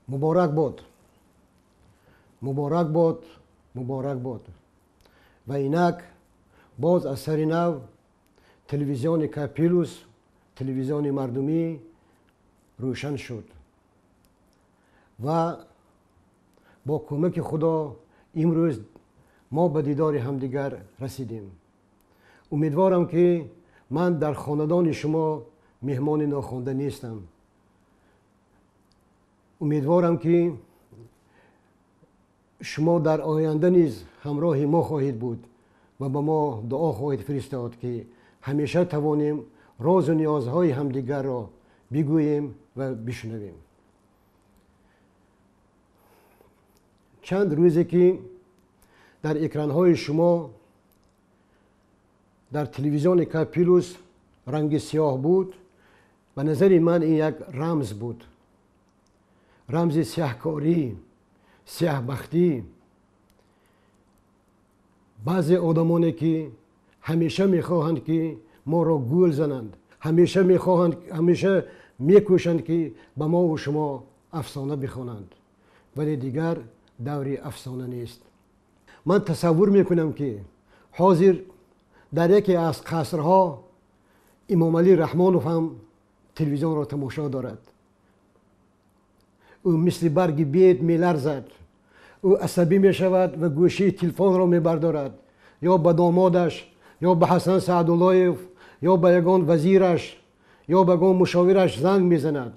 Муборак бод, муборак бод, муборак бод. Ва инак боз аз сари нав телевизиони К Плюс, телевизиони мардумӣ рӯшан шуд ва бо кӯмаки Худо имрӯз мо ба дидори ҳамдигар расидем. Умедворам, ки ман дар хонадони шумо меҳмони нохонда нестам. Умедворам, ки шумо дар оянда низ ҳамроҳи мо хоҳед буд ва ба мо дуо хоҳед фиристод, ки ҳамеша тавонем розу ниёзҳои ҳамдигарро бигӯем ва бишунавем. Чанд рӯзе ки дар экранҳои шумо дар телевизиони К Плюс ранги сиёҳ буд, ба назари ман ин як рамз буд, рамзи сиёҳкорӣ, сиёҳбахтӣ. Баъзе одамоне ки ҳамеша мехоҳанд, ки моро гул зананд, ҳамеша мехоҳанд, ҳамеша мекӯшанд, ки ба мо ва шумо афсона бихонанд, вале дигар даври афсона нест. Ман тасаввур мекунам, ки ҳозир дар яке аз қасрҳо Имомалӣ Раҳмонов ҳам телевизионро тамошо дорад. Ӯ мисли барги бед меларзад, ӯ асабӣ мешавад ва гӯшии телефонро мебардорад, ё ба домодаш, ё ба Ҳасан Саъдуллоев, ё ба ягон вазираш, ё ба ягон мушовираш занг мезанад.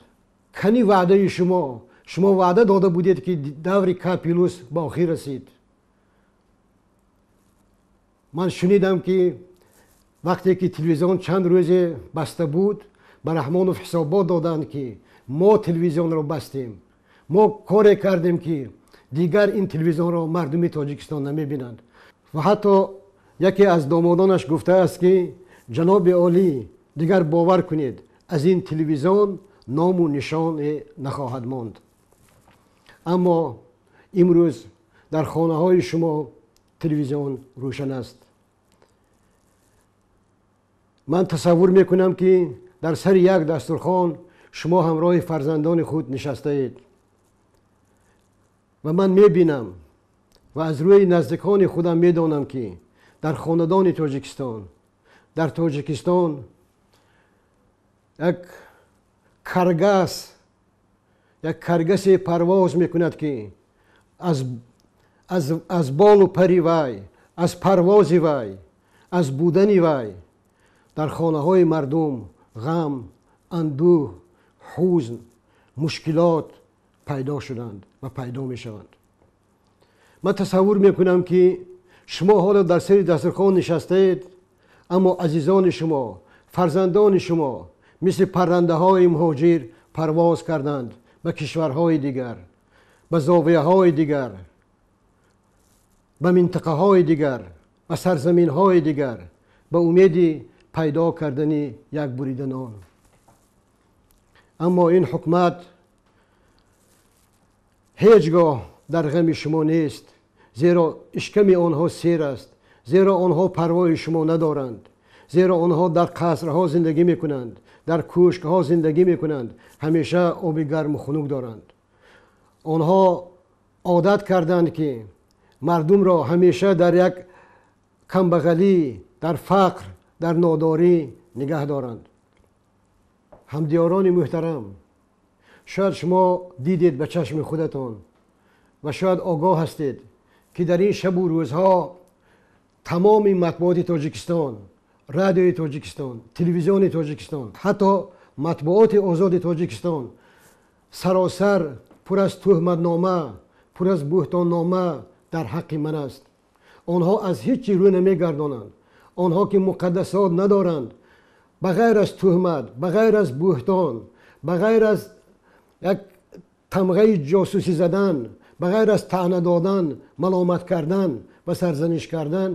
Кани ваъдаи шумо? Шумо ваъда дода будед, ки даври К Плюс ба охир расид. Ман шунидам, ки вақте ки телевизион чанд рӯзе баста буд, ба Раҳмонов ҳисобот доданд, ки мо телевизионро бастем, мо коре кардем, ки дигар ин телевизионро мардуми Тоҷикистон намебинанд. Ва ҳатто яке аз домодонаш гуфтааст, ки ҷаноби олӣ, дигар бовар кунед, аз ин телевизион ному нишоне нахоҳад монд. Аммо имрӯз дар хонаҳои шумо телевизион рӯшан аст. Ман тасаввур мекунам, ки дар сари як дастурхон шумо ҳамроҳи фарзандони худ нишастаед ва ман мебинам ва аз рӯи наздикони худам медонам, ки дар хонадони Тоҷикистон, дар Тоҷикистон як каргас, як каргасе парвоз мекунад, ки аз болу пари вай, аз парвози вай, аз будани вай дар хонаҳои мардум ғам, андӯҳ, ҳузн, мушкилот пайдо шуданд ва пайдо мешаванд. Ман тасаввур мекунам, ки шумо ҳоло дар сари дастурхон нишастаед, аммо азизони шумо, фарзандони шумо мисли паррандаҳои муҳоҷир парвоз карданд ба кишварҳои дигар, ба зовияҳои дигар, ба минтақаҳои дигар, ба сарзаминҳои дигар, ба умеди пайдо кардани як бурида нон. Аммо ин ҳукумат ҳеҷ гоҳ дар ғами шумо нест, зеро ишками онҳо сер аст, зеро онҳо парвои шумо надоранд, зеро онҳо дар қасрҳо зиндагӣ мекунанд, дар кӯшкҳо зиндагӣ мекунанд, ҳамеша оби гарму хунук доранд. Онҳо одат карданд, ки мардумро ҳамеша дар як камбағалӣ, дар фақр, дар нодорӣ нигаҳ доранд. Ҳамдиёрони муҳтарам, шояд шумо дидед ба чашми худатон ва шояд огоҳ ҳастед, ки дар ин шабу рӯзҳо тамоми матбуоти Тоҷикистон, радиои Тоҷикистон, телевизиони Тоҷикистон, ҳатто матбуоти озоди Тоҷикистон саросар пур аз туҳматнома, пур аз буҳтоннома дар ҳаққи ман аст. Онҳо аз ҳеҷ чӣ рӯ намегардонанд. Онҳо ки муқаддасот надоранд, ба ғайр аз туҳмат, ба ғайр аз буҳтон, ба ғайр аз як тамғаи ҷосусӣ задан, ба ғайр аз таъна додан, маломат кардан ва сарзаниш кардан,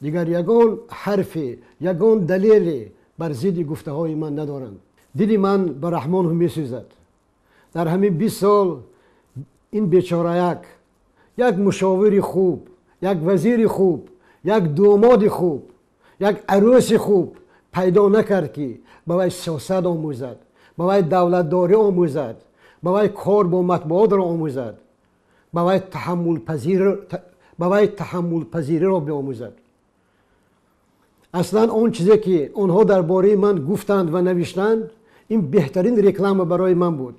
дигар ягон ҳарфе, ягон далеле бар зидди гуфтаҳои ман надоранд. Дили ман ба Раҳмонов месӯзад. Дар ҳамин 20 сол ин бечораяк як мушовири хуб, як вазири хуб, як домоди хуб, як арӯси хуб пайдо накард, ки ба вай сиёсат омӯзад, ба вай давлатдорӣ омӯзад, ба вай кор бо матбуотро омӯзад, ба вай таҳаммулпазириро биомӯзад. Аслан он чизе ки онҳо дар бораи ман гуфтанд ва навиштанд, ин беҳтарин реклама барои ман буд.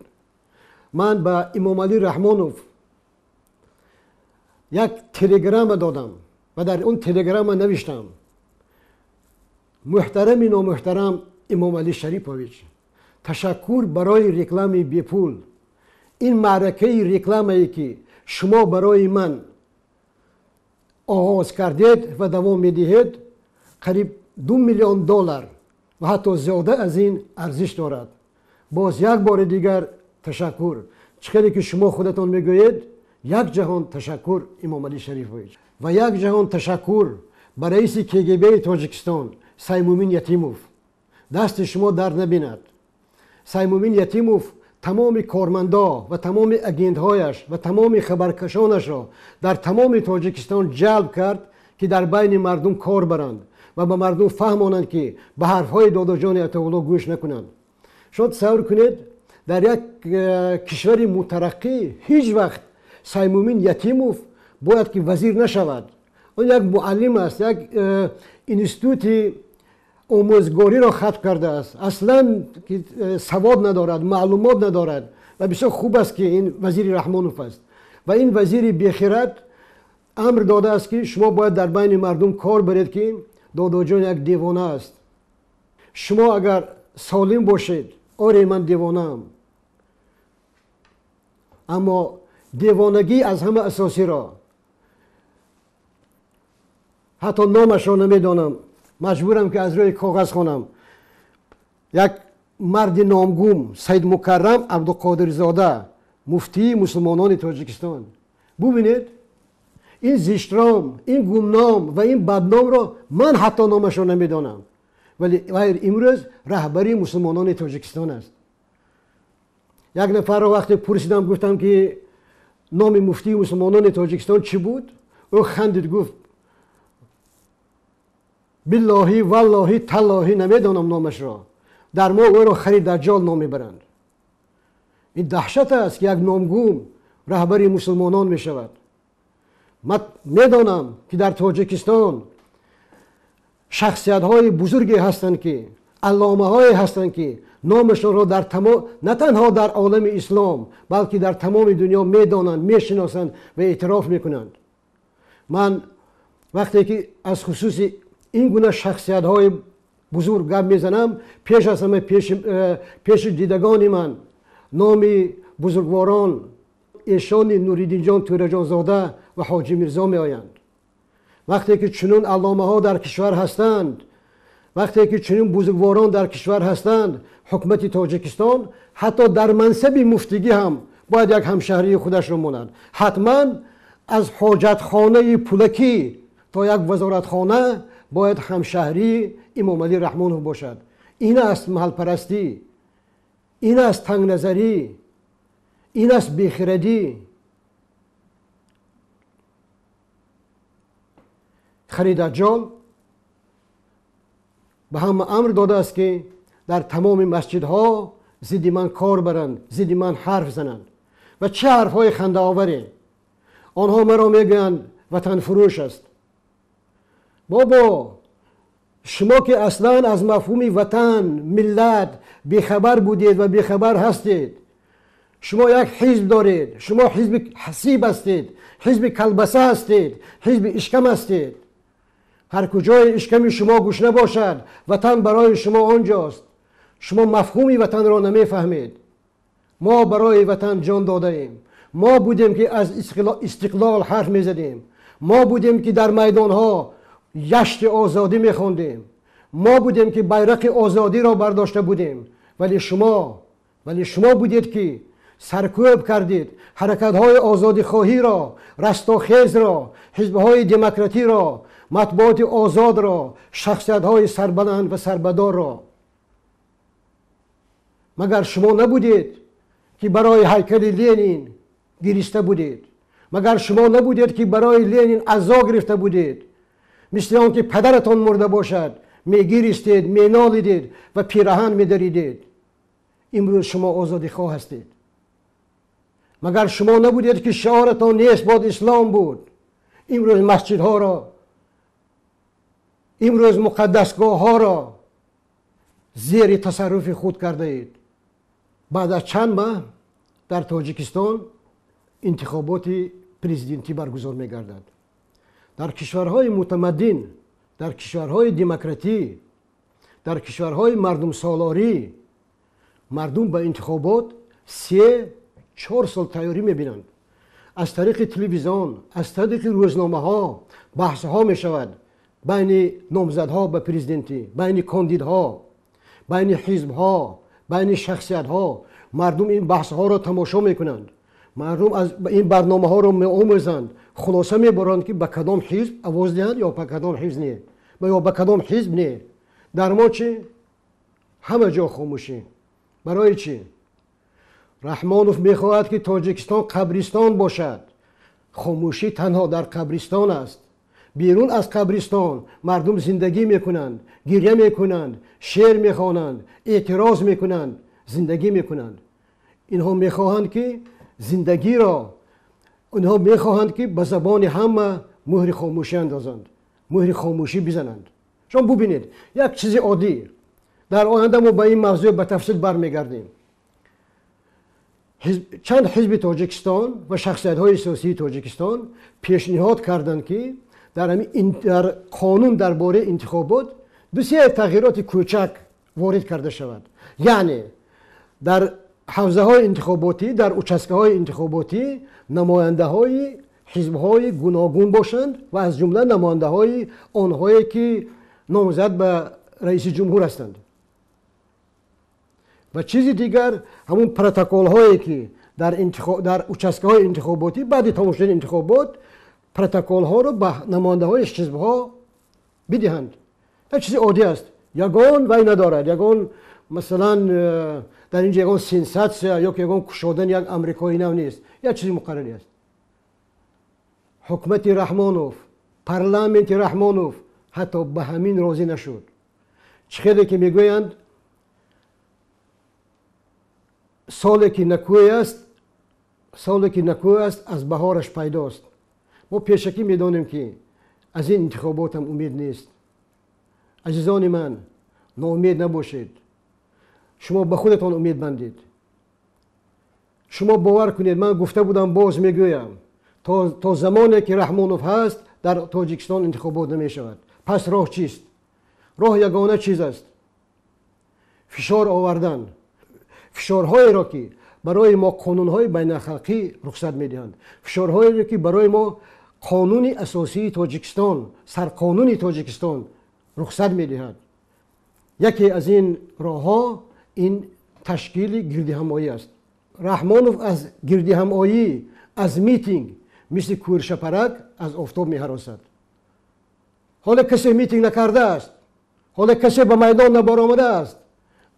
Ман ба Имомалӣ Раҳмонов як телеграмма додам ва дар он телеграмма навиштам: муҳтарами номуҳтарам Имомалӣ Шарипович, ташаккур барои рекламаи бепул. Ин маъракаи рекламае ки шумо барои ман оғоз кардед ва давом медиҳед, қариб 2 миллион доллар ва ҳатто зиёда аз ин арзиш дорад. Боз як бори дигар ташаккур. Чӣ хеле ки шумо худатон мегӯед, як ҷаҳон ташаккур Имомалӣ Шарипович ва як ҷаҳон ташаккур ба раиси КГБ Тоҷикистон Саймумин Ятимов. Дасти шумо дард набинад. Саймумин Ятимов тамоми кормандо ва тамоми агентҳояш ва тамоми хабаркашонашро дар тамоми Тоҷикистон ҷалб кард ки дар байни мардум кор баранд ва ба мардум фаҳмонанд ки ба ҳарфҳои Додоҷони Атоулло гӯш накунанд. Шумо тасаввур кунед, дар як кишвари мутараққӣ ҳеҷ вақт Саймумин Ятимов бояд ки вазир нашавад. Он як муаллим аст, як институти омӯзгориро хатм кардааст, аслан савод надорад, маълумот надорад ва бисёр хуб аст ки ин вазири Раҳмонов аст. Ва ин вазири бехират амр додааст ки шумо бояд дар байни мардум кор баред ки Додоҷон як девона аст. Шумо агар солим бошед, оре ман девонаам, аммо девонагӣ аз ҳама асосиро ҳатто номашро намедонам, маҷбурам ки аз рӯи коғаз хонам. Як марди номгум Саидмукаррам Абдуқодирзода, муфтии мусулмонони Тоҷикистон. Бубинед, ин зиштром, ин гумном ва ин бадномро ман ҳатто номашро намедонам, вале имрӯз раҳбари мусулмонони Тоҷикистон аст. Як нафарро вақте пурсидам, гуфтам ки номи муфтии мусулмонони Тоҷикистон чӣ буд? Ӯ хандид, гуфт: биллоҳи валлоҳи таллоҳи намедонам номашро, дар мо ӯро хари даҷҷол ном мебаранд. Ин даҳшат аст ки як номгум раҳбари мусулмонон мешавад. Ман медонам ки дар Тоҷикистон шахсиятҳои бузурге ҳастанд ки алломаҳое ҳастанд ки номашонро дар на танҳо дар олами ислом, балки дар тамоми дунё медонанд, мешиносанд ва эътироф мекунанд. Ман вақте ки аз хусуси ин гуна шахсиятҳои бузург гап мезанам, пеш аз ҳама пеши дидагони ман номи бузургворон эшони Нуриддинҷон Тӯраҷонзода ва Ҳоҷи Мирзо меоянд. Вақте ки чунин алломаҳо дар кишвар ҳастанд, вақте ки чунин бузургворон дар кишвар ҳастанд, ҳукумати Тоҷикистон ҳатто дар мансаби муфтигӣ ҳам бояд як ҳамшаҳрии худашро монад. Ҳатман аз ҳоҷатхонаи пулакӣ то як вазоратхона бояд ҳамшаҳрии Имомалӣ Раҳмонов бошад. Ин аст маҳалпарастӣ, ин аст тангназарӣ, ин аст бехирадӣ. Хари даҷҷол ба ҳама амр додааст ки дар тамоми масҷидҳо зидди ман кор баранд, зидди ман ҳарф зананд. Ва чӣ ҳарфҳои хандаоваре! Онҳо маро мегӯянд ватанфурӯш аст. Бобо, шумо ки аслан аз мафҳуми ватан, миллат бехабар будед ва бехабар ҳастед. Шумо як ҳизб доред, шумо ҳизби ҳасиб ҳастед, ҳизби калбаса ҳастед, ҳизби ишкам ҳастед. Ҳар куҷои ишками шумо гушна бошад, ватан барои шумо онҷост. Шумо мафҳуми ватанро намефаҳмед. Мо барои ватан ҷон додаем. Мо будем ки аз истиқлол ҳарф мезадем. Мо будем ки дар майдонҳо яшти озодӣ мехондем. Мо будем ки байрақи озодиро бардошта будем. Вале шумо будед ки саркӯб кардед ҳаракатҳои озодихоҳиро, растохезро, ҳизбҳои демократиро, матбуоти озодро, шахсиятҳои сарбаланд ва сарбадорро. Магар шумо набудед ки барои ҳайкали Ленин гириста будед? Магар шумо набудед ки барои Ленин азо гирифта будед? Мисли он ки падаратон мурда бошад, мегиристед, менолидед ва пираҳан медаридед. Имрӯз шумо озодихоҳ ҳастед. Магар шумо набудед ки шиоратон нест бод ислом буд? Имрӯз масҷидҳоро, имрӯз муқаддасгоҳҳоро зери тасарруфи худ кардаед. Баъд аз чанд маҳ дар Тоҷикистон интихоботи президентӣ баргузор мегардад. Дар кишварҳои мутамаддин, дар кишварҳои демократӣ, дар кишварҳои мардумсолорӣ мардум ба интихобот 3-4 сол тайёрӣ мебинанд. Аз тариқи телевизион, аз тариқи рӯзномаҳо баҳсҳо мешавад байни номзадҳо ба президентӣ, байни кандидҳо, байни ҳизбҳо, байни шахсиятҳо. Мардум ин баҳсҳоро тамошо мекунанд, мардум аз ин барномаҳоро меомӯзанд, хулоса мебаранд ки ба кадом ҳизб овоз диҳанд ё ба кадом ҳизб не, ё ба кадом ҳизб не. Дар мо чӣ? Ҳама ҷо хомӯшӣ. Барои чӣ? Раҳмонов мехоҳад ки Тоҷикистон қабристон бошад. Хомӯшӣ танҳо дар қабристон аст. Берун аз қабристон мардум зиндагӣ мекунанд, гиря мекунанд, шеър мехонанд, эътироз мекунанд, зиндагӣ мекунанд. Инҳо мехоҳанд ки зиндагиро, инҳо мехоҳанд ки ба забони ҳама муҳри хомӯшӣ андозанд, муҳри хомӯшӣ бизананд. Шумо бубинед, як чизи оддӣ. Дар оянда мо ба ин мавзӯъ ба тафсил бармегардем. Чанд ҳизби Тоҷикистон ва шахсиятҳои сиёсии Тоҷикистон пешниҳод карданд ки дар қонун дар бораи интихобот 2-3 тағйироти кӯчак ворид карда шавад. Яъне дар ҳавзаҳои интихоботӣ, дар участкаҳои интихоботӣ намояндаҳои ҳизбҳои гуногун бошанд ва аз ҷумла намояндаҳои онҳое ки номзад ба раиси ҷумҳур ҳастанд. Ва чизи дигар, ҳамун протоколҳое ки дар участкаҳои интихоботӣ баъди тамом шудани интихобот протоколҳоро ба намояндаҳои ҳизбҳо бидиҳанд. Як чизи оддӣ аст, ягон вай надорад, ягон масалан дар инҷо ягон сенсатсия ё ки ягон кушодани як амрикои нав нест, як чизи муқаррарӣ аст. Ҳукумати Раҳмонов, парламенти Раҳмонов ҳатто ба ҳамин розӣ нашуд. Чӣ хеле ки мегӯянд, соле ки накӯй аст, соле ки накӯй аст, аз баҳораш пайдост. Мо пешакӣ медонем ки аз ин интихоботам умед нест. Азизони ман, ноумед набошед. Шумо ба худатон умед бандед. Шумо бовар кунед, ман гуфта будам, боз мегӯям, то замоне ки Раҳмонов ҳаст, дар Тоҷикистон интихобот намешавад. Пас роҳ чист? Роҳ ягона чиз аст: фишор овардан. Фишорҳоеро ки барои мо қонунҳои байналхалқӣ рухсат медиҳанд, фишорҳоеро ки барои мо қонуни асосии Тоҷикистон, сарқонуни Тоҷикистон рухсат медиҳад. Яке аз ин роҳҳо ин ташкили гирдиҳамоӣ аст. Раҳмонов аз гирдиҳамоӣ, аз митинг мисли кӯршапарак аз офтоб меҳаросад. Ҳоло касе митинг накардааст, ҳоло касе ба майдон набаромадааст.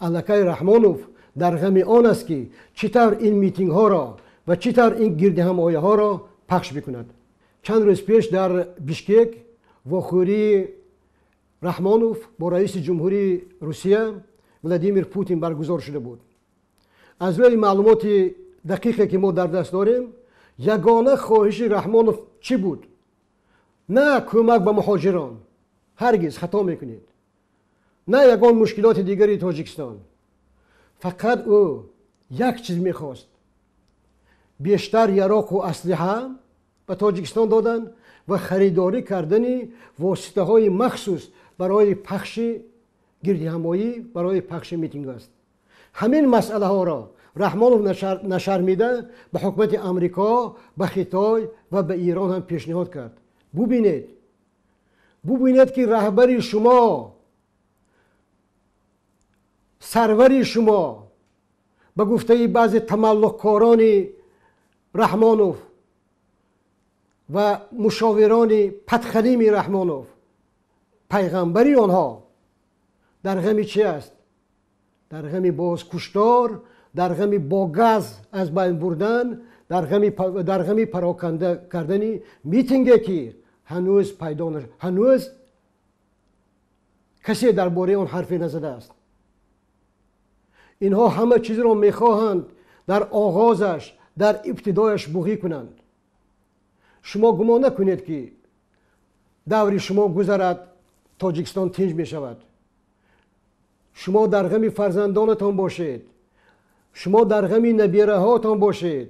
Аллакай Раҳмонов дар ғами он аст ки чӣ тавр ин митингҳоро ва чӣ тавр ин гирдиҳамоиҳоро пахш мекунад. Чанд рӯз пеш дар Бишкек вохӯрии Раҳмонов бо раиси ҷумҳурии Русия Владимир Путин баргузор шуда буд. Аз рӯи маълумоти дақиқе ки мо дар даст дорем, ягона хоҳиши Раҳмонов чӣ буд? На кӯмак ба муҳоҷирон, ҳаргиз хато мекунед, на ягон мушкилоти дигари Тоҷикистон. Фақат ӯ як чиз мехост: бештар яроқу аслиҳа ба Тоҷикистон додан ва харидорӣ кардани воситаҳои махсус барои пахши гирдиҳамоӣ, барои пахши митинг аст. Ҳамин масъалаҳоро Раҳмонов нашармида ба ҳукумати Амрико, ба Хитой ва ба Эрон ҳам пешниҳод кард. Бубинед, бубинед ки раҳбари шумо, сарвари шумо ба гуфтаи баъзе тамаллуқкорони Раҳмонов ва мушовирони падхалими Раҳмонов, пайғамбари онҳо дар ғами чи аст? Дар ғами бозкуштор, дар ғами бо газ аз байн бурдан, дар ғами пароканда кардани митинге ки ҳанӯз пайдо нашуд, ҳанӯз касе дар бораи он ҳарфе назадааст. Инҳо ҳама чизро мехоҳанд дар оғозаш, дар ибтидояш буғӣ кунанд. Шумо гумон накунед, ки даври шумо гузарад, Тоҷикистон тинҷ мешавад. Шумо дар ғами фарзандонатон бошед, шумо дар ғами набираҳотон бошед,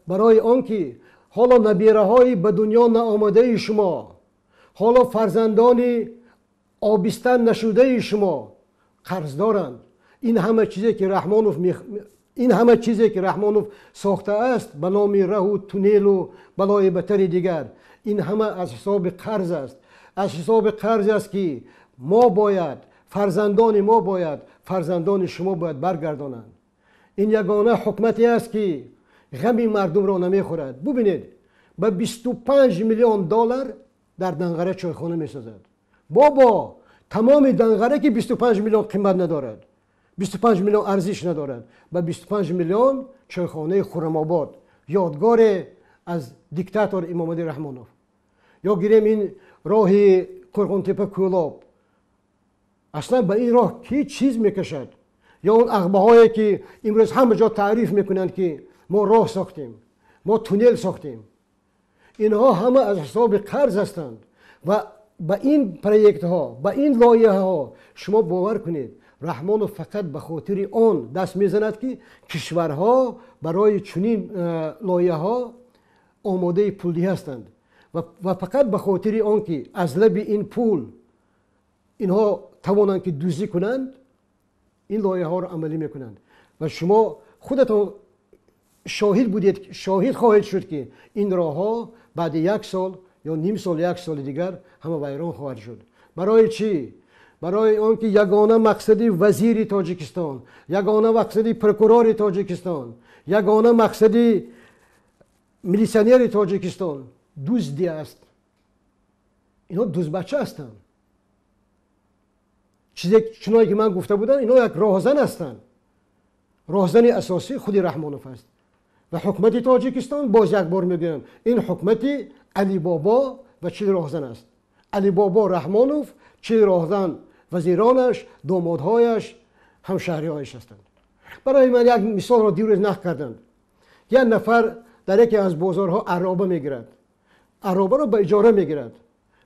барои он ки ҳоло набираҳои ба дунё наомадаи шумо, ҳоло фарзандони обистан нашудаи шумо қарз доранд. Ин ҳама чизе ки Раҳмонов, ин ҳама чизе ки Раҳмонов сохтааст ба номи раҳу туннелу балои батари дигар, ин ҳама аз ҳисоби қарз аст. Аз ҳисоби қарз аст, ки мо бояд, фарзандони мо бояд, фарзандони шумо бояд баргардонанд. Ин ягона ҳукумате аст, ки ғами мардумро намехӯрад. Бубинед, ба 25 миллион доллар дар Данғара чойхона месозад. Бобо, тамоми Данғара ки 25 миллион қимат надорад, 25 миллион арзиш надорад, ба 25 миллион чойхонаи Хуррамобод, ёдгоре аз диктатор Имомалӣ Раҳмонов. Ё гирем ин роҳи Қурғонтепа Кӯлоб, аслан ба ин роҳ ки чиз мекашад? Ё он ағбаҳое ки имрӯз ҳама ҷо таъриф мекунанд, ки мо роҳ сохтем, мо туннел сохтем, инҳо ҳама аз ҳисоби қарз ҳастанд. Ва ба ин проектҳо, ба ин лоиҳаҳо шумо бовар кунед, Раҳмонов фақат ба хотири он даст мезанад, ки кишварҳо барои чунин лоиҳаҳо омодаи пулдиҳӣ ҳастанд ва фақат ба хотири он ки аз лаби ин пул инҳо тавонанд ки дуздӣ кунанд, ин лоиҳаҳоро амалӣ мекунанд. Ва шумо худатон шоҳид будед, шоҳид хоҳед шуд, ки ин роҳҳо баъди як сол ё ним сол, як соли дигар ҳама вайрон хоҳад шуд. Барои чӣ? Барои он ки ягона мақсади вазири Тоҷикистон, ягона мақсади прокурори Тоҷикистон, ягона мақсади милитсионери Тоҷикистон дуздӣ аст. Инҳо дуздбача ҳастанд. Чизе чуноне ки ман гуфта будам, инҳо як роҳзан ҳастанд. Роҳзани асосӣ худи Раҳмонов аст. Ва ҳукумати Тоҷикистон, боз як бор мегӯям, ин ҳукумати Алибобо ва 40 роҳзан аст. Алибобо Раҳмонов, 40 роҳзан вазиронаш, домодҳояш, ҳамшаҳриҳояш ҳастанд. Барои ман як мисолро дирӯз нақл карданд. Як нафар дар яке аз бозорҳо ароба мегирад, аробаро ба иҷора мегирад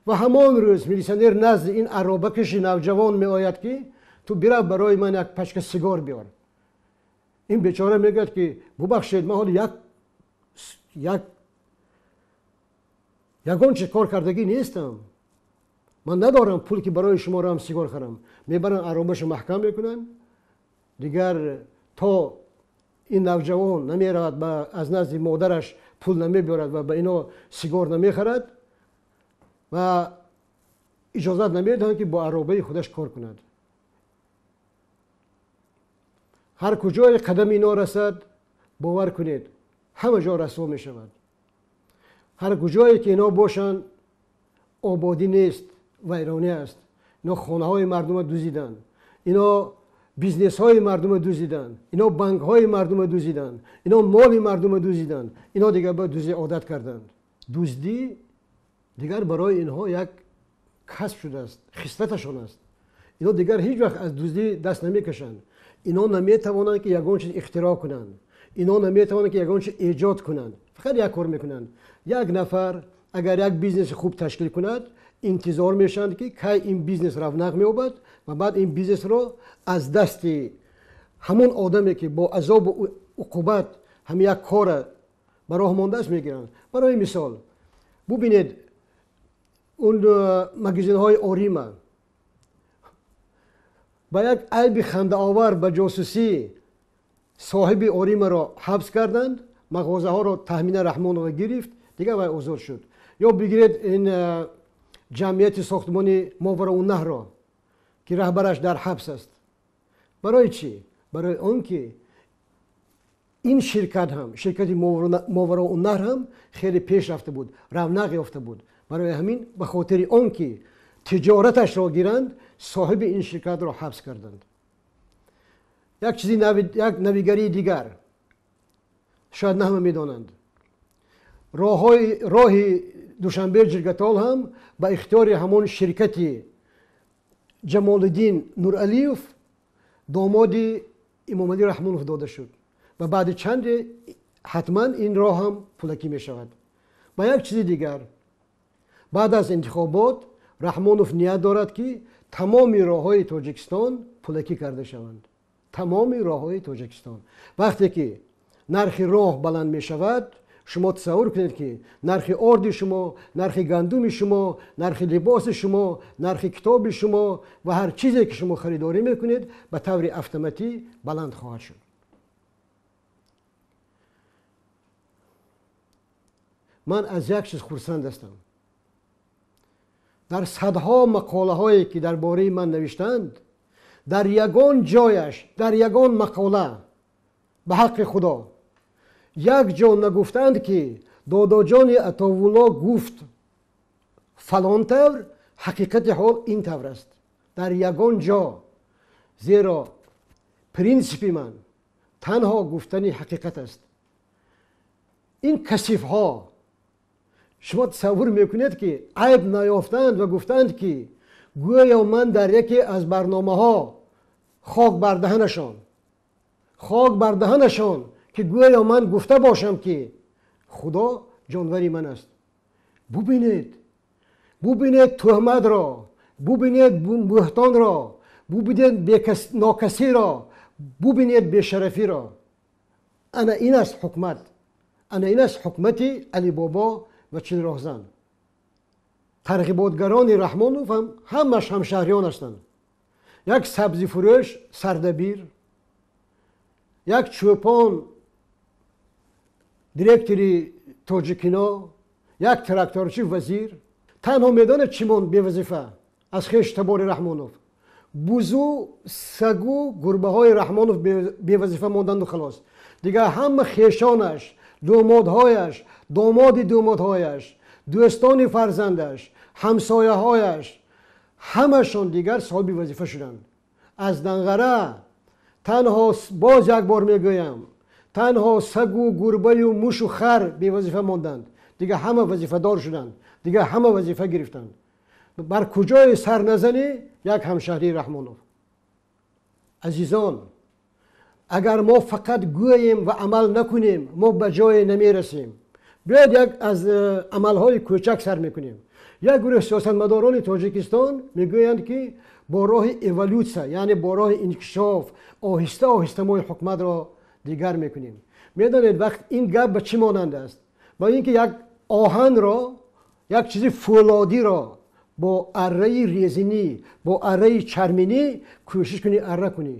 ва ҳамон рӯз милитсионер назди ин аробакаши навҷавон меояд, ки ту бирав, барои ман як пачка сигор биёр. Ин бечора мегӯяд, ки бубахшед, ман ҳоло як ягон чиз кор кардагӣ нестам, ман надорам пул, ки барои шумо равам сигор харам. Мебаранд, аробаашо маҳкам мекунанд. Дигар то ин навҷавон намеравад, аз назди модараш пул намебиёрад ва ба ино сигор намехарад ва иҷозат намедиҳанд, ки бо аробаи худаш кор кунад. Ҳар куҷое қадами ино расад, бовар кунед, ҳама ҷо расво мешавад. Ҳар куҷое ки ино бошанд, ободӣ нест, вайронӣ аст. Ино хонаҳои мардума дуздиданд, ино бизнесҳои мардума дуздиданд, ино банкҳои мардума дуздиданд, ино моли мардума дуздиданд, ино дигар ба дуздӣ одат карданд. Дуздӣ дигар барои инҳо як касб шудааст, хислаташон аст. Ино дигар ҳеҷ вақт аз дуздӣ даст намекашанд. Ино наметавонанд, ки ягон чиз ихтироъ кунанд, ино наметавонанд, ки ягон чиз эҷод кунанд. Фақат як кор мекунанд: як нафар агар як бизнеси хуб ташкил кунад, интизор мешаванд, ки кай ин бизнес равнақ меёбад ва баъд ин бизнесро аз дасти ҳамон одаме, ки бо азобу уқубат ҳам як кора ба роҳ мондааст, мегиранд. Барои мисол, бубинед он магазинҳои Орима ба як айби хандаовар, ба ҷосусӣ соҳиби Оримаро ҳабс карданд, мағозаҳоро Таҳмина Раҳмонова гирифт, дигар вай озод шуд. Ё бигиред ин ҷамъияти сохтмони Мовароуннаҳрро, ки раҳбараш дар ҳабс аст. Барои чӣ? Барои он ки ин ширкат ҳам, ширкати Мовароуннаҳр ҳам хеле пеш рафта буд, равнақ ёфта буд. Барои ҳамин, ба хотири он ки тиҷораташро гиранд, соҳиби ин ширкатро ҳабс карданд. Як чизи, як навигарии дигар шояд на ҳама медонанд: роҳи Душанбе Ҷиргатол ҳам ба ихтиёри ҳамон ширкати Ҷамолиддин Нуралиев, домоди Имомалӣ Раҳмонов, дода шуд ва баъди чанде Ҳатман ин роҳ ҳам пулакӣ мешавад. Ба як чизи дигар, баъд аз интихобот Раҳмонов ният дорад, ки тамоми роҳҳои Тоҷикистон пулакӣ карда шаванд. Тамоми роҳҳои Тоҷикистон. Вақте ки нархи роҳ баланд мешавад, шумо тасаввур кунед, ки нархи орди шумо, нархи гандуми шумо, нархи либоси шумо, нархи китоби шумо ва ҳар чизе ки шумо харидорӣ мекунед, ба таври автоматӣ баланд хоҳад шуд. Ман аз як чиз хурсанд ҳастам. Дар садҳо мақолаҳое ки дар бораи ман навиштанд, дар ягон ҷояш, дар ягон мақола, ба ҳаққи Худо, як ҷо нагуфтанд, ки Додоҷони Атовулло гуфт фалон тавр, ҳақиқати ҳол ин тавр аст. Дар ягон ҷо. Зеро принсипи ман танҳо гуфтани ҳақиқат аст. Ин касифҳо, шумо тасаввур мекунед, ки айб наёфтанд ва гуфтанд, ки гӯё ман дар яке аз барномаҳо, хок бар даҳанашон, хок бар даҳанашон, ки гӯё ман гуфта бошам, ки Худо ҷонвари ман аст. Бубинед, бубинед тӯҳматро, бубинед буҳтонро, бубинед нокасиро, бубинед бешарафиро. Ана ин аст ҳукмат, ана ин аст ҳукмати Алибобо ва Чилроҳзан. Тарғиботгарони Раҳмонов ҳам ҳамаш ҳамшаҳриён ҳастанд. Як сабзифурӯш сардабир, як чӯпон директори Тоҷикино, як тракторчи вазир. Танҳо медонад, чӣ монд бевазифа аз хеш табори Раҳмонов? Бузу, сагу гурбаҳои Раҳмонов бевазифа монданду халос. Дигар ҳама хешонаш, домодҳояш, домоди домодҳояш, дӯстони фарзандаш, ҳамсояҳояш, ҳамашон дигар соҳиби вазифа шуданд. Аз Данғара танҳо, боз як бор мегӯям, танҳо сагу гурбаю мушу хар бевазифа монданд. Дигар ҳама вазифадор шуданд, дигар ҳама вазифа гирифтанд. Бар куҷое сар назанӣ, як ҳамшаҳрии Раҳмонов. Азизон, агар мо фақат гӯем ва амал накунем, мо ба ҷое намерасем. Биёед, як аз амалҳои кӯчак сар мекунем. Як гурӯҳ сиёсатмадорони Тоҷикистон мегӯянд, ки бо роҳи эволюсия, яъне бо роҳи инкишоф, оҳиста оҳиста мо ҳукуматро дигар мекунем. Медонед, вақт ин гап ба чӣ монанд аст? Ба ин ки як оҳанро, як чизи фӯлодиро бо арраи резинӣ, бо арраи чарминӣ кӯшиш кунӣ арра кунӣ.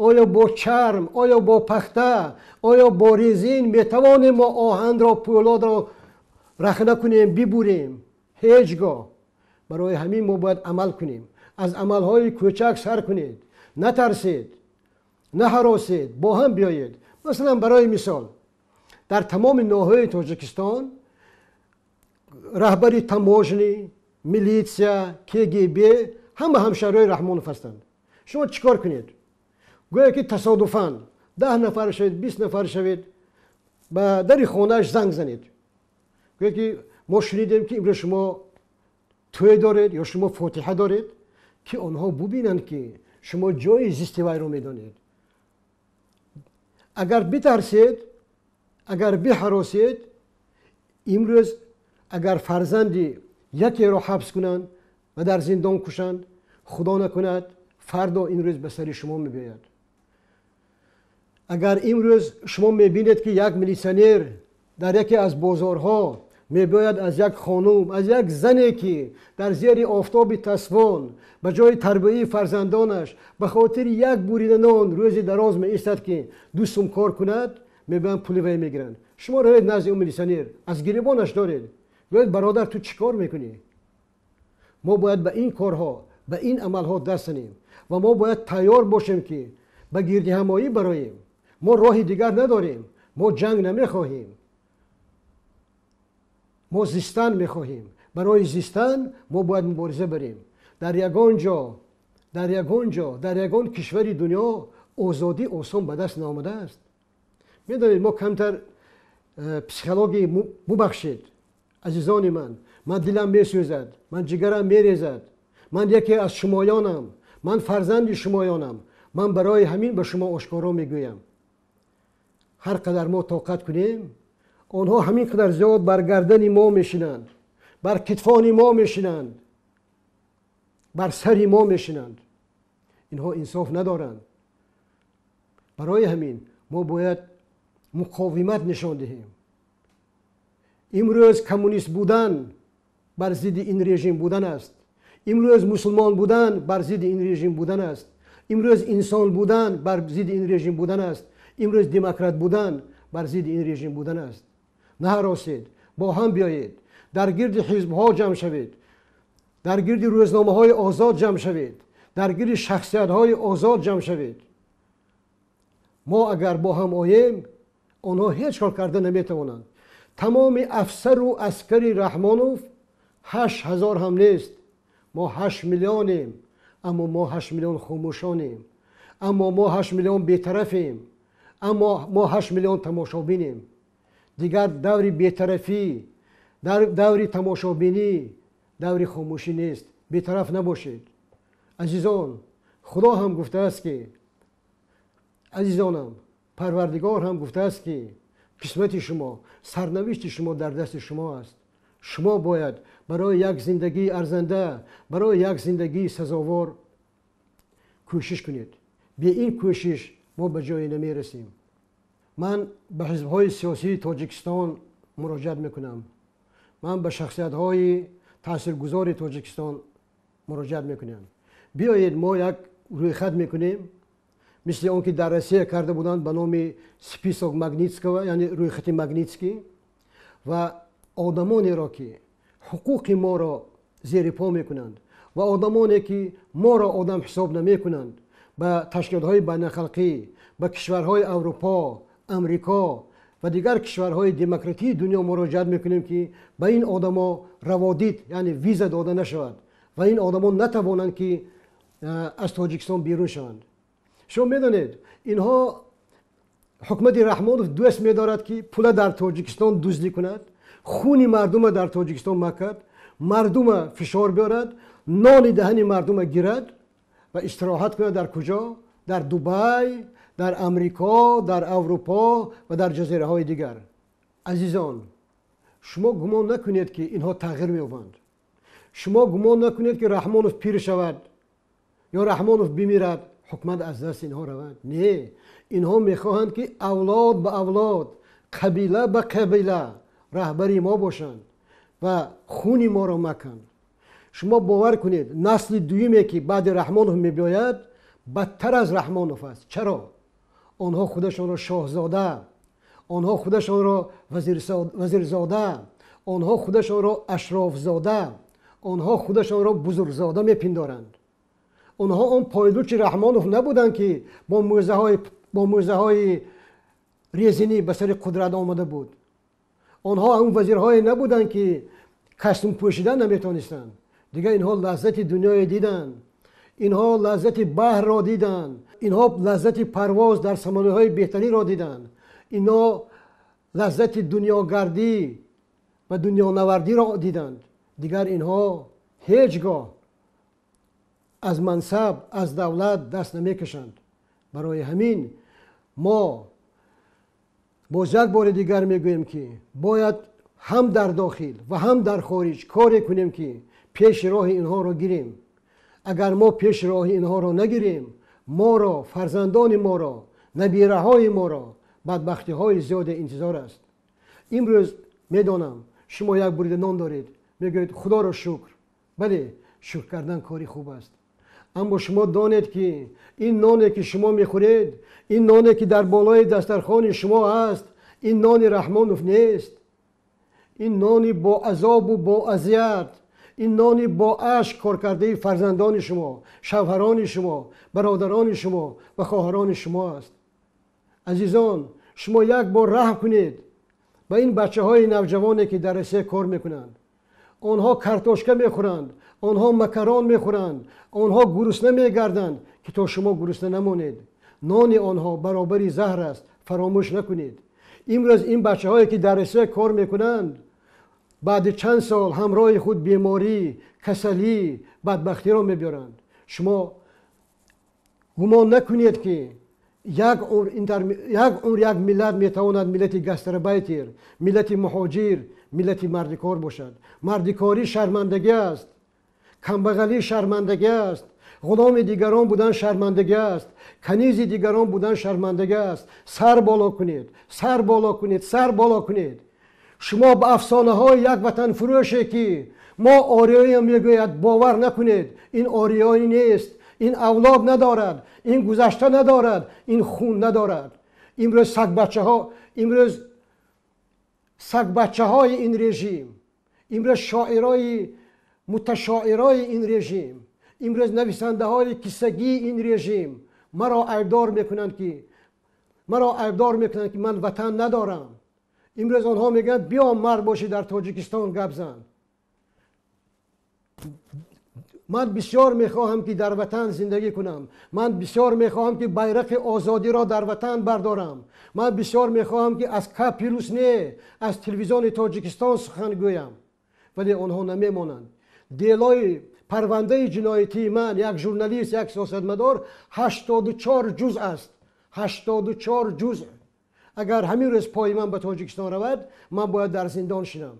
Оё бо чарм, оё бо пахта, оё бо резин метавонем мо оҳанро, пӯлодро рахна кунем, бибурем? Ҳеҷ гоҳ. Барои ҳамин мо бояд амал кунем. Аз амалҳои кӯчак сар кунед, натарсед, наҳаросед, бо ҳам биёед. Масалан, барои мисол, дар тамоми ноҳияи Тоҷикистон раҳбари таможни, милитсия, КГБ ҳама ҳамшаҳриҳои Раҳмонов ҳастанд. Шумо чӣ кор кунед? Гӯё ки тасодуфан 10 нафар шавед, 20 нафар шавед, ба дари хонааш занг занед. Гӯё ки мо шунидем, ки имрӯз шумо тӯй доред ё шумо фотиҳа доред, ки онҳо бубинанд, ки шумо ҷои зисти вайро медонед. Агар битарсед, агар биҳаросед, имрӯз агар фарзанди якеро ҳабс кунанд ва дар зиндон кушанд, Худо накунад, фардо ин рӯз ба сари шумо мебиёяд. Агар имрӯз шумо мебинед, ки як милитсионер дар яке аз бозорҳо мебиёяд, аз як хонум, аз як зане, ки дар зери офтоби тасвон ба ҷои тарбияи фарзандонаш ба хотири як бурида нон рӯзи дароз меистад, ки 2 сум кор кунад, мебиёянд, пули вай мегиранд. Шумо равед назди ӯ милитсионер, аз гиребонаш доред, гӯед: «Бародар, ту чӣ кор мекунӣ?» Мо бояд ба ин корҳо, ба ин амалҳо даст занем ва мо бояд тайёр бошем, ки ба гирдиҳамоӣ бароем. Мо роҳи дигар надорем. Мо ҷанг намехоҳем, мо зистан мехоҳем. Барои зистан мо бояд мубориза барем. Дар ягон ҷо, дар ягон ҷо, дар ягон кишвари дунё озодӣ осон ба даст наомадааст. Медонед, мо камтар психологии, бубахшед, азизони ман, ман дилам месӯзад, ман ҷигарам мерезад. Ман яке аз шумоёнам, ман фарзанди шумоёнам. Ман барои ҳамин ба шумо ошкоро мегӯям. Ҳар қадар мо тоқат кунем, онҳо ҳамин қадар зиёд бар гардани мо мешинанд, бар китфони мо мешинанд, бар сари мо мешинанд. Инҳо инсоф надоранд. Барои ҳамин мо бояд муқовимат нишон диҳем. Имрӯз коммунист будан бар зидди ин режим будан аст. Имрӯз мусулмон будан бар зидди ин режим будан аст. Имрӯз инсон будан бар зидди ин режим будан аст. Имрӯз демократ будан бар зидди ин режим будан аст. Наҳаросед, бо ҳам биёед, дар гирди ҳизбҳо ҷамъ шавед, дар гирди рӯзномаҳои озод ҷамъ шавед, дар гирди шахсиятҳои озод ҷамъ шавед. Мо агар бо ҳам оем, онҳо ҳеҷ кор карда наметавонанд. Тамоми афсару аскари Раҳмонов 8000 ҳам нест. Мо 8 миллионем, аммо мо 8 миллион хомӯшонем, аммо мо 8 миллион бетарафем, аммо мо 8 миллион тамошобинем. Дигар даври бетарафӣ, даври тамошобинӣ, даври хомӯшӣ нест. Бетараф набошед. Азизон, Худо ҳам гуфтааст ки, азизонам, Парвардигор ҳам гуфтааст ки қисмати шумо, сарнавишти шумо дар дасти шумо аст. Шумо бояд барои як зиндагии арзанда, барои як зиндагии сазовор кӯшиш кунед. Бе ин кӯшиш мо ба ҷое намерасем. Ман ба ҳизбҳои сиёсии Тоҷикистон муроҷиат мекунам. Ман ба шахсиятҳои таъсиргузори Тоҷикистон муроҷиат мекунам. Биёед мо як рӯйхат мекунем, мисли он ки дар Россия карда буданд ба номи список Магнитского, яъне рӯйхати Магнитский, ва одамонеро ки ҳуқуқи моро зери по мекунанд ва одамоне ки моро одам ҳисоб намекунанд, ба ташкилотҳои байналхалқӣ, ба кишварҳои Аврупо, Амрико ва дигар кишварҳои демократии дунё муроҷиат мекунем ки ба ин одамо раводид, яъне виза дода нашавад ва ин одамо натавонанд ки аз Тоҷикистон берун шаванд. Шумо медонед, инҳо ҳукумати Раҳмонов дӯст медорад ки пула дар Тоҷикистон дуздӣ кунад, хуни мардума дар Тоҷикистон макад, мардума фишор биёрад, нони даҳани мардума гирад ва истироҳат кунад дар куҷо? Дар Дубай, дар Амрико, дар Аврупо ва дар ҷазираҳои дигар. Азизон, шумо гумон накунед ки инҳо тағйир меёбанд. Шумо гумон накунед ки Раҳмонов пир шавад ё Раҳмонов бимирад, ҳукумат аз даст инҳо равад. Не, инҳо мехоҳанд ки авлод ба авлод, қабила ба қабила раҳбари мо бошанд ва хуни моро маканд. Шумо бовар кунед, насли дуюме ки баъди Раҳмонов мебиёяд, бадтар аз Раҳмонов аст. Чаро? Онҳо худашонро шоҳзода, онҳо худашонро вазирзода, онҳо худашонро ашрофзода, онҳо худашонро бузургзода мепиндоранд. Онҳо он пойдучи Раҳмонов набуданд ки бо мӯзаҳои резинӣ ба сари қудрат омада буд. Онҳо он вазирҳое набуданд ки костюм пӯшидан наметонистанд. Дигар инҳо лаззати дунёе диданд, инҳо лаззати баҳрро диданд, инҳо лаззати парвоз дар самолётҳои беҳтаринро диданд, инҳо лаззати дунёгардӣ ва дунёнавардиро диданд. Дигар инҳо ҳеҷ гоҳ аз мансаб, аз давлат даст намекашанд. Барои ҳамин мо боз як бори дигар мегӯем ки бояд ҳам дар дохил ва ҳам дар хориҷ коре кунем ки пеши роҳи инҳоро гирем. Агар мо пеши роҳи инҳоро нагирем, моро, фарзандони моро, набираҳои моро бадбахтиҳои зиёде интизор аст. Имрӯз медонам шумо як бурида нон доред, мегӯед Худоро шукр. Бале, шукр кардан кори хуб аст. Аммо шумо донед ки ин ноне ки шумо мехӯред, ин ноне ки дар болои дастархони шумо аст, ин нони Раҳмонов нест. Ин нони бо азобу бо азият, ин нони бо ашк коркардаи фарзандони шумо, шавҳарони шумо, бародарони шумо ва хоҳарони шумо аст. Азизон, шумо як бор раҳм кунед ба ин бачаҳои навҷавоне ки дар Россия кор мекунанд. Онҳо картошка мехӯранд, онҳо макарон мехӯранд, онҳо гурусна мегарданд ки то шумо гурусна намонед. Нони онҳо баробари заҳр аст, фаромӯш накунед. Имрӯз ин бачаҳое ки дар Россия кор мекунанд, баъди чанд сол ҳамроҳи худ беморӣ, касалӣ, бадбахтиро мебиёранд. Шумо гумон накунед ки Як умр як миллат метавонад миллати гастарбайтер, миллати муҳоҷир, миллати мардикор бошад. Мардикорӣ шармандагӣ аст, камбағалӣ шармандагӣ аст, ғуломи дигарон будан шармандагӣ аст, канизи дигарон будан шармандагӣ аст. Сар боло кунед, сар боло кунед, сар боло кунед. Шумо ба афсонаҳои як ватанфурӯше ки мо ориёиам мегӯяд бовар накунед. Ин ориёӣ нест, ин авлод надорад, ин гузашта надорад, ин хун надорад. Имрӯз сагбачаҳо, имрӯз сагбачаҳои ин режим, имрӯз шоирои муташоирои ин режим, имрӯз нависандаҳои киссагии ин режим маро айбдор мекунанд ки ман ватан надорам. Имрӯз онҳо мегӯянд биё мард бошӣ дар Тоҷикистон гап зан. Ман бисёр мехоҳам ки дар ватан зиндагӣ кунам. Ман бисёр мехоҳам ки байрақи озодиро дар ватан бардорам. Ман бисёр мехоҳам ки аз К плюс не, аз телевизиони Тоҷикистон сухан гӯям. Вале онҳо намемонанд. Делои парвандаи ҷиноятии ман, як журналист, як сиёсатмадор, 84 ҷузъ аст. 84 ҷузъ. Агар ҳамин рӯз пои ман ба Тоҷикистон равад, ман бояд дар зиндон шинам.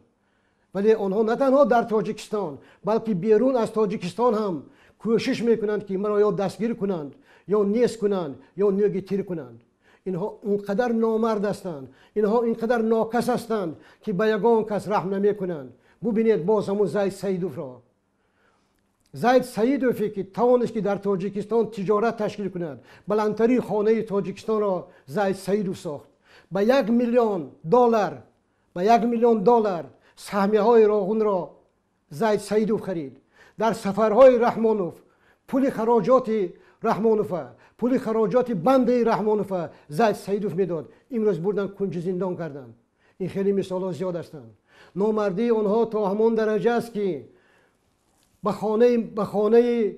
Вале онҳо на танҳо дар Тоҷикистон, балки берун аз Тоҷикистон ҳам кӯшиш мекунанд ки маро ё дастгир кунанд, ё нест кунанд, ё нӯги тир кунанд. Инҳо он қадар номард ҳастанд, инҳо ин қадар нокас ҳастанд ки ба ягон кас раҳм намекунанд. Бубинед боз ҳамун Зайд Саидовро. Зайд Саидове ки тавонист ки дар Тоҷикистон тиҷорат ташкил кунад, баландтарин хонаи Тоҷикистонро Зайд Саидов сохт. Ба $1 миллион, ба $1 миллион саҳмияҳои Роғунро Зайд Саидов харид. Дар сафарҳои Раҳмонов пули хароҷоти Раҳмонова, пули хароҷоти бандаи Раҳмонова Зайд Саидов медод. Имрӯз бурдан кунҷи зиндон карданд. Ин хеле мисолҳо зиёд ҳастанд. Номардии онҳо то ҳамон дараҷа аст ки ба хонаи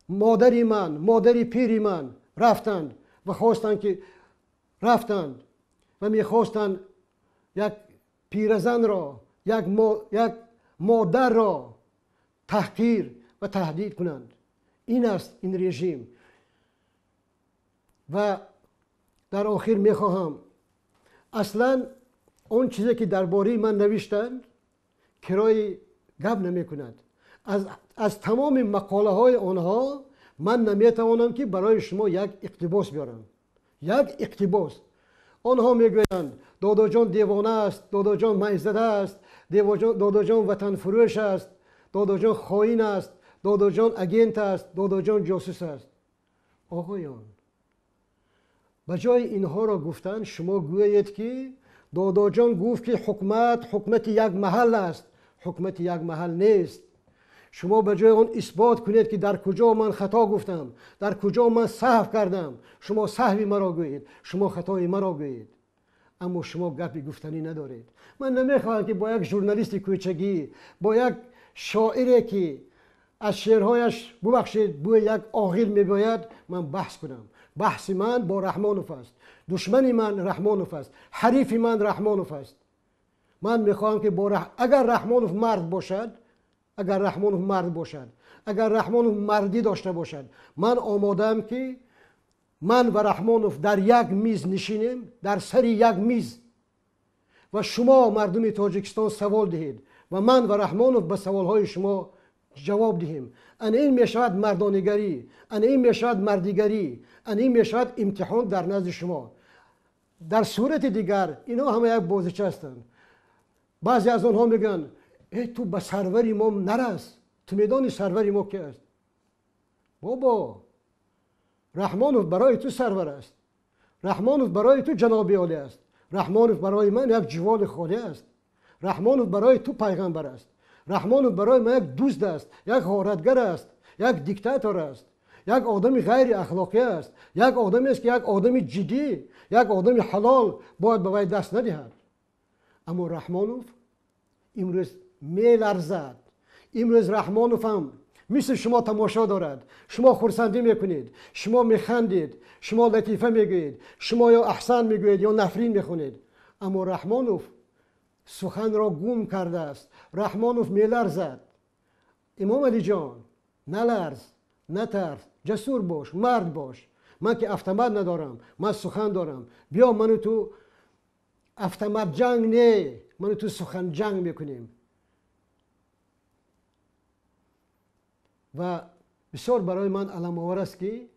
модари ман, модари пири ман рафтанд ва хостанд ки рафтанд ва мехостанд як пиразанро, як модарро таҳқир ва таҳдид кунанд. Ин аст ин режим. Ва дар охир мехоҳам аслан он чизе ки дар бораи ман навиштанд кирои гап намекунад. Аз тамоми мақолаҳои онҳо ман наметавонам ки барои шумо як иқтибос биёрам. Як иқтибос. Онҳо мегӯянд Додоҷон девона аст, Додоҷон майзада аст, Додоҷон ватанфурӯш аст, Додоҷон хоин аст, Додоҷон агент аст, Додоҷон ҷосус аст. Оғоён, ба ҷои инҳоро гуфтан шумо гӯед ки Додоҷон гуфт ки ҳукумат ҳукумати як маҳал аст, ҳукумати як маҳал нест. Шумо ба ҷои он исбот кунед ки дар куҷо ман хато гуфтам, дар куҷо ман саҳв кардам. Шумо саҳви маро гӯед, шумо хатои маро гӯед. Аммо шумо гапи гуфтанӣ надоред. Ман намехоҳам ки бо як журналисти кӯчагӣ, бо як шоире ки аз шеърҳояш бубахшед бӯи як оғил мебояд, ман баҳс кунам. Баҳси ман бо Раҳмонов аст. Душмани ман Раҳмонов аст. Ҳарифи ман Раҳмонов аст. Ман мехоҳам ки агар Раҳмонов мард бошад, агар Раҳмонов мард бошад, агар Раҳмонов мардӣ дошта бошад, ман омодаам ки ман ва Раҳмонов дар як миз нишинем, дар сари як миз, ва шумо мардуми Тоҷикистон савол диҳед ва ман ва Раҳмонов ба саволҳои шумо ҷавоб диҳем. Ана ин мешавад мардонигарӣ, ана ин мешавад мардигарӣ, ана ин мешавад имтиҳон дар назди шумо. Дар сурати дигар инҳо ҳама як бозича ҳастанд. Баъзе аз онҳо мегӯянд э ту ба сарвари мо нарас, ту медонӣ сарвари мо ки аст? Бобо, Раҳмонов барои ту сарвар аст, Раҳмонов барои ту ҷаноби олӣ аст, Раҳмонов барои ман як ҷуволи холӣ аст, Раҳмонов барои ту пайғамбар аст, Раҳмонов барои ман як дузд аст, як ғоратгар аст, як диктатор аст, як одами ғайриахлоқӣ аст, як одамест ки як одами ҷиддӣ, як одами ҳалол бояд ба вай даст надиҳад. Аммо Раҳмонов имрӯз меларзад. Имрӯз Раҳмонов ҳам мисли шумо тамошо дорад. Шумо хурсандӣ мекунед, шумо механдед, шумо латифа мегӯед, шумо ё аҳсан мегӯед ё нафрин мехонед. Аммо Раҳмонов суханро гум кардааст. Раҳмонов меларзад. Имом Алиҷон, наларз, натарс, ҷасур бош, мард бош. Ман ки автомат надорам, ман сухан дорам. Биё ману ту автомат ҷанг не, ману ту сухан ҷанг мекунем. Ва бисёр барои ман аламовар аст, ки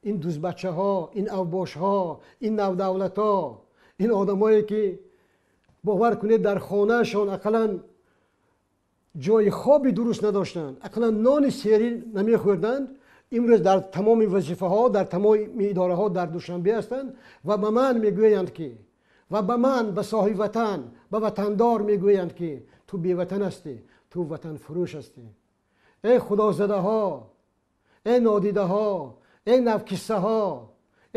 ин дузбачаҳо, ин авбошҳо, ин навдавлатҳо, ин одамое ки бовар кунед дар хонаашон ақаллан ҷои хоби дуруст надоштанд, ақаллан нони серӣ намехӯрданд, имрӯз дар тамоми вазифаҳо, дар тамоми идораҳо дар Душанбе ҳастанд ва ба ман мегӯянд ки, ва ба ман, ба соҳиби ватан, ба ватандор мегӯянд ки ту беватан ҳастӣ, ту ватанфурӯш ҳастӣ. Эй худозадаҳо, эй нодидаҳо, эй навкиссаҳо,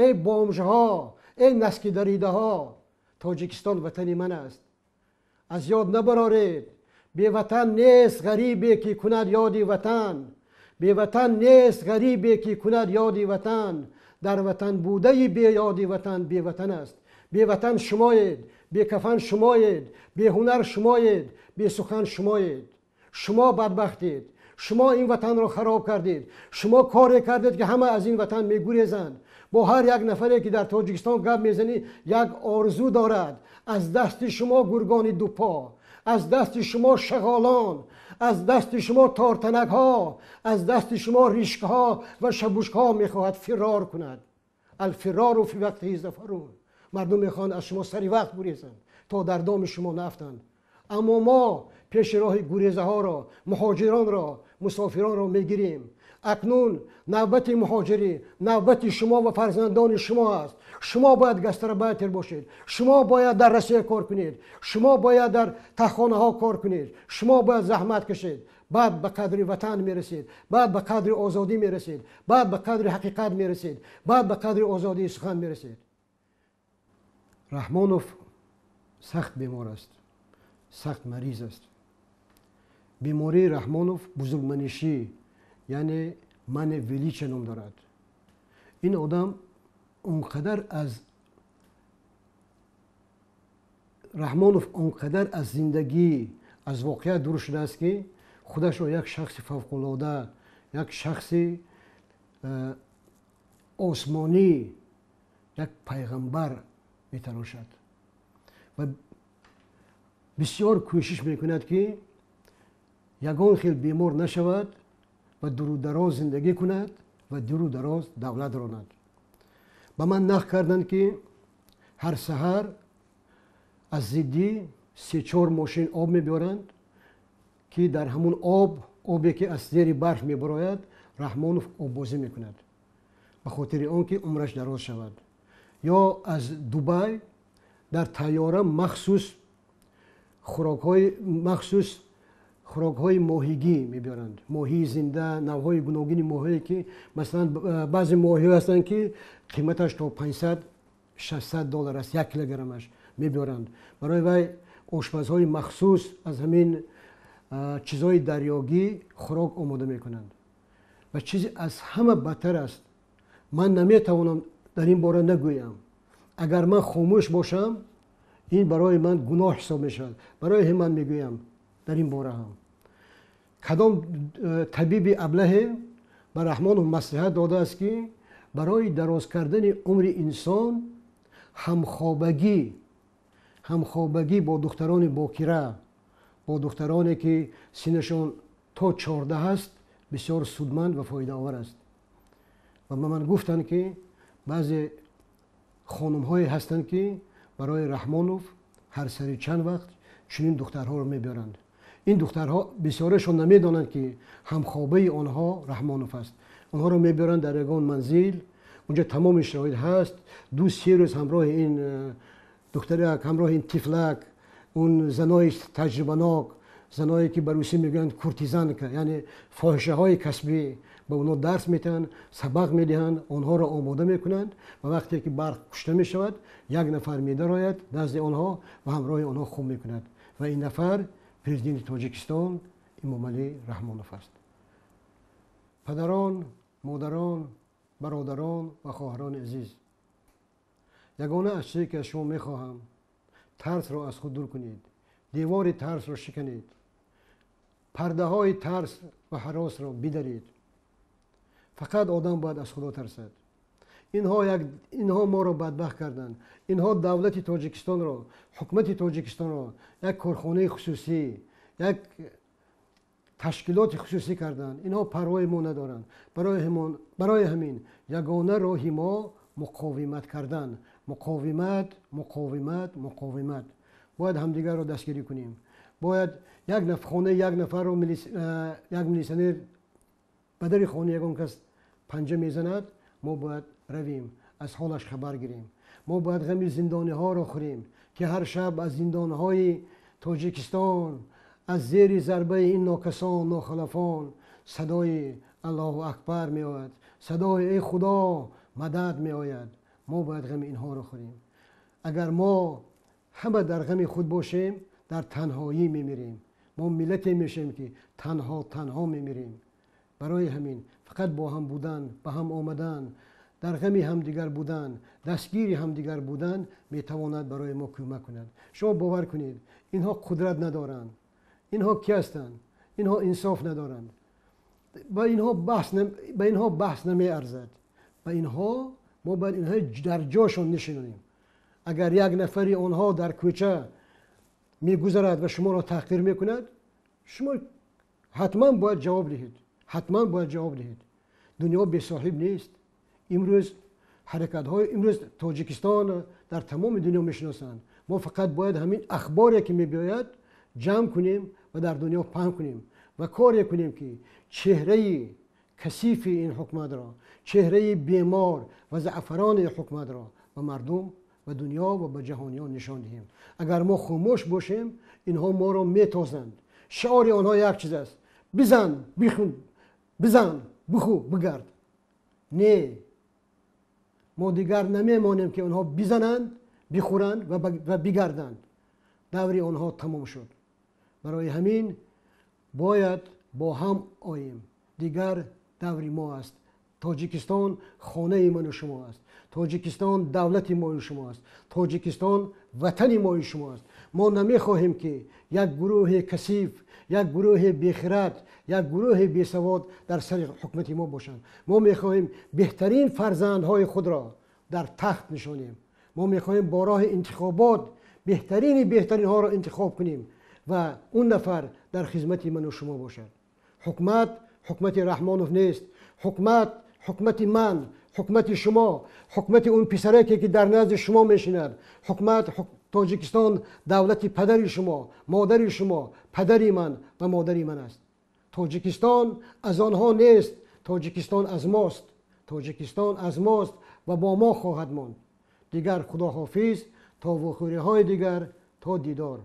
эй бомжҳо, эй наскидаридаҳо, Тоҷикистон ватани ман аст. Аз ёд набароред, беватан нест ғарибе ки кунад ёди ватан, беватан нест ғарибе ки кунад ёди ватан, дар ватан будаи беёди ватан беватан аст. Беватан шумоед, бекафан шумоед, беҳунар шумоед, бесухан шумоед. Шумо бадбахтед, шумо ин ватанро хароб кардед, шумо коре кардед ки ҳама аз ин ватан мегурезанд. Бо ҳар як нафаре ки дар Тоҷикистон гап мезанӣ, як орзу дорад: аз дасти шумо гургони дупо, аз дасти шумо шағолон, аз дасти шумо тортанакҳо, аз дасти шумо ришкҳо ва шабушкҳо мехоҳад фирор кунад. Алфирору фи вақтиҳи зафарун. Мардум мехоҳанд аз шумо сари вақт гурезанд то дар доми шумо наафтанд. Аммо мо пеши роҳи гурезаҳоро, муҳоҷиронро, мусофиронро мегирем. Акнун навбати муҳоҷирӣ, навбати шумо ва фарзандони шумо аст. Шумо бояд гастарбайтер бошед, шумо бояд дар Россия кор кунед, шумо бояд дар таххонаҳо кор кунед, шумо бояд заҳмат кашед. Баъд ба қадри ватан мерасед, баъд ба қадри озодӣ мерасед, баъд ба қадри ҳақиқат мерасед, баъд ба қадри озодии сухан мерасед. Раҳмонов сахт бемор аст, сахт мариз аст. Бемории Раҳмонов бузургманишӣ, яъне мане величие ном дорад. Ин одам онқадар аз Раҳмонов онқадар аз зиндагӣ, аз воқеат дур шудааст, ки худашро як шахси фавқулода, як шахси осмонӣ, як пайғамбар метарошад ва бисёр кӯшиш мекунад, ки ягон хел бемор нашавад ва дуру дароз зиндагӣ кунад ва дуру дароз давлат ронад. Ба ман нақл карданд, ки ҳар саҳар аз зиддӣ се-чор мошин об мебиёранд, ки дар ҳамун об, обе ки аз зери барф мебарояд, Раҳмонов оббозӣ мекунад ба хотири он ки умраш дароз шавад. Ё аз Дубай дар тайёра махсус хӯрокҳои моҳигӣ мебиёранд, моҳии зинда, навъҳои гуногуни моҳие ки масалан баъзе моҳиҳо ҳастанд, ки қиматаш то 500-600 доллар аст, як килограммаш мебиёранд. Барои вай ошпазҳои махсус аз ҳамин чизҳои дарёгӣ хӯрок омода мекунанд. Ва чизе аз ҳама бадтар аст, ман наметавонам дар ин бора нагӯям. Агар ман хомӯш бошам, ин барои ман гуноҳ ҳисоб мешавад. Барои ҳам ман мегӯям дар ин бора ҳам. Кадом табиби аблаҳе ба Раҳмонов маслиҳат додааст, ки барои дароз кардани умри инсон ҳамхобагӣ бо духтарони бокира, бо духтароне ки синнашон то 14 аст, бисёр судманд ва фоидаовар аст. Ва ба ман гуфтанд, ки баъзе хонумҳое ҳастанд, ки барои Раҳмонов ҳар сари чанд вақт чунин духтарҳоро мебиёранд. Ин духтарҳо бисёрашон намедонанд, ки ҳамхобаи онҳо Раҳмонов аст. Онҳоро мебиёранд дар ягон манзил, унҷо тамоми шароит ҳаст. 2-3 рӯз ҳамроҳи ин духтарак, ҳамроҳи ин тифлак, он занои таҷрибанок, заное ки ба русӣ мегӯянд куртизанка, яъне фоҳишаҳои касбӣ, ба онҳо дарс медиҳанд, сабақ медиҳанд, онҳоро омода мекунанд ва вақте ки барқ кушта мешавад, як нафар медарояд назди онҳо ва ҳамроҳи онҳо хуб мекунад. Ва ин нафар президенти Тоҷикистон Эмомалӣ Раҳмонов аст. Падарон, модарон, бародарон ва хоҳарони азиз, ягона аз чизе ки аз шумо мехоҳам, тарсро аз худ дур кунед, девори тарсро шиканед, пардаҳои тарс ва ҳаросро бидаред. Фақат одам бояд аз Худо тарсад. Инҳо моро бадбахт карданд. Инҳо давлати Тоҷикистонро, ҳукумати Тоҷикистонро як корхонаи хусусӣ, як ташкилоти хусусӣ карданд. Инҳо парвои мо надоранд. Барои ҳамин ягона роҳи мо муқовимат кардан. Муқовимат, муқовимат, муқовимат. Бояд ҳамдигарро дастгирӣ кунем. Бояд як хонаи як нафарро як милисионер ба дари хонаи ягон кас панҷа мезанад, мо бояд равем, аз ҳолаш хабар гирем. Мо бояд ғами зиндониҳоро хӯрем, ки ҳар шаб аз зиндонҳои Тоҷикистон, аз зери зарбаи ин нокасон, нохалафон садои Аллоҳу Акбар меояд, садои эй Худо мадад меояд. Мо бояд ғами инҳоро хӯрем. Агар мо ҳама дар ғами худ бошем, дар танҳоӣ мемирем. Мо миллате мешавем, ки танҳо танҳо мемирем. Барои ҳамин фақат бо ҳам будан, ба ҳам омадан, дар ғами ҳамдигар будан, дастгири ҳамдигар будан метавонад барои мо кӯмак кунад. Шумо бовар кунед, инҳо қудрат надоранд. Инҳо ки ҳастанд? Инҳо инсоф надоранд. Ба инҳо баҳс намеарзад. Ба инҳо мо бояд инҳо дар ҷошон нишинонем. Агар як нафари онҳо дар кӯча мегузарад ва шуморо таҳқир мекунад, шумо ҳатман бояд ҷавоб диҳед. Ҳатман бояд ҷавоб диҳед. Дунё бесоҳиб нест. Имрӯз ҳаракатҳои имрӯз Тоҷикистон дар тамоми дунё мешиносанд. Мо фақат бояд ҳамин ахборе ки мебиёяд ҷамъ кунем ва дар дунё паҳн кунем ва коре кунем, ки чеҳраи касифи ин ҳукуматро, чеҳраи бемор ва заъфарони ҳукуматро ба мардум, ба дунё ва ба ҷаҳониён нишон диҳем. Агар мо хомӯш бошем, инҳо моро метозанд. Шиори онҳо як чиз аст: бизан, бихун, бизан, бихӯ, бигард. Не, мо дигар намемонем, ки онҳо бизананд, бихӯранд ва бигарданд. Даври онҳо тамом шуд. Барои ҳамин бояд бо ҳам оем. Дигар даври мо аст. Тоҷикистон хонаи ману шумо аст. Тоҷикистон давлати мою шумо аст. Тоҷикистон ватани мою шумо аст. Мо намехоҳем, ки як гурӯҳи касиф, як гурӯҳи бехирад, як гурӯҳи бесавод дар сари ҳукумати мо бошанд. Мо мехоҳем беҳтарин фарзандҳои худро дар тахт нишонем. Мо мехоҳем бо роҳи интихобот беҳтарини беҳтаринҳоро интихоб кунем ва он нафар дар хизмати ману шумо бошад. Ҳукумат ҳукумати Раҳмонов нест. Ҳукумат ҳукумати ман, ҳукумати шумо, ҳукумати он писараке, ки дар назди шумо мешинад. Ҳукумат Тоҷикистон давлати падари шумо, модари шумо, падари ман ва модари ман аст. Тоҷикистон аз онҳо нест. Тоҷикистон аз мост. Тоҷикистон аз мост ва бо мо хоҳад монд. Дигар худоҳофиз, то вохӯриҳои дигар, то дидор.